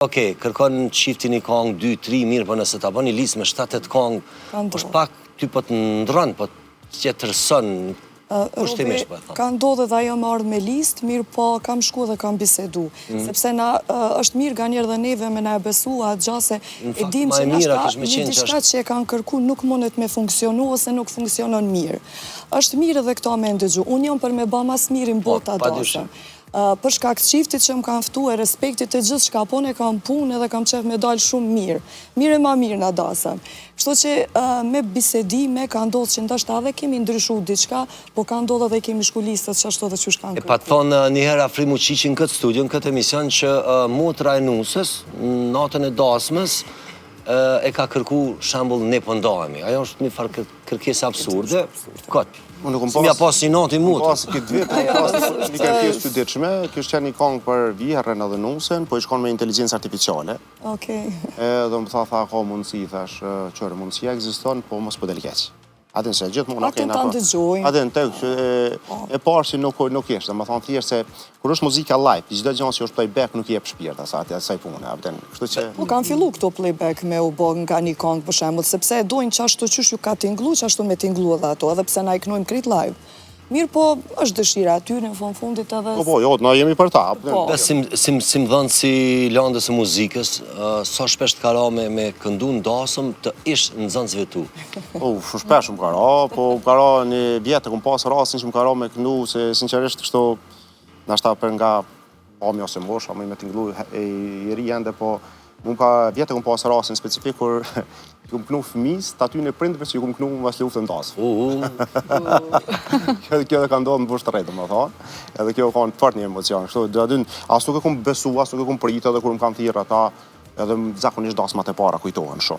Okej, kërkon çifti një kangë, dy, tri, mirë, po nëse ta bën një listë me 7-8 kangë, është pak ty po të ndrron, po të tjetërson, kushtimisht po e them. Ka ndodhë edhe ajo me ardhë me listë, mirë po kam shku dhe kam bisedu. Sepse na është mirë nganjëherë dhe neve me na e besu atë gja se e dim që nashta një diçka që e kanë kërku nuk mundet me funksionu ose nuk funksionon mirë. Është mirë edhe këto me ndëgju. Unë jam për me ba ma s'miri n'botë Po, dasëm. Për shkak të çiftit që më kanë ftu e respektit të gjithçka, po unë kam punë edhe kam qef me dalë shumë mirë. Mirë e ma mirë në dasëm. Kështu që me bisedime ka ndodhë që ndoshta edhe kemi ndryshu diçka, po ka ndodhë edhe kemi shku listët qashtu edhe qysh kanë kërku. E pat thonë njëherë Afrim Muqiqi në këtë studio, në këtë emision, që motra e nusës, natën e dasmës, e ka kërku shembull ne po ndahemi. Ajo është një farë kërkesë absurde, kot. Unë nuk Si m'ja pas një natë i motrës. Pas këtë vit, unë pas një kërkesë të çuditshme, kishte qenë një kangë për vjehrrën edhe nusen, po ish kon me inteligjencë artificiale. Okej. Edhe më tha, tha, ka mundësi, thash, qyre, mundësia ekziston, po mos po del keq. Atë se gjithmonë okay, ta po. ndëgjojmë. Atë të e, e parë si nuk nuk ishte, domethënë thjesht se kur është muzika live, çdo gjë që është playback nuk i jep shpirt asaj atë asaj pune, a vjen. Kështu që Po kanë fillu këto playback me u bë nga një kangë për shembull, sepse e dojnë qashtu qysh ju ka tinglu, qashtu me tinglu edhe ato, edhe pse na i knojmë krejt live. Mirë po, është dëshira aty në fund fundit edhe... Po, po, jo, na jemi për ta. Po. Dhe si, si, si më dhënë si landës e muzikës, sa shpesh të ka ra me, me këndu në dasëm të ish nxënësve tu? Po, shumë shpesh më ka ra, po më ka ra një vjet e kom pas rastin që më ka ra me këndu, se sinqerisht kështu, nashta për nga pamja ose mosha, më me tinglu e i ri ende, po mu ka vjet e kom pas rastin specifik kur i kom knu fëmis, të atyne prindërve që i kom knu mas luftën dasëm. Kjo, kjo dhe ka ndodhë në Vushtrri, do më thonë, edhe kjo ka në fort një emocion, kështu, do aty, as nuk e kom besu, as nuk e kom pritë, edhe kur më kanë thirrë ata, edhe zakonisht dasmat e para kujtohen shumë.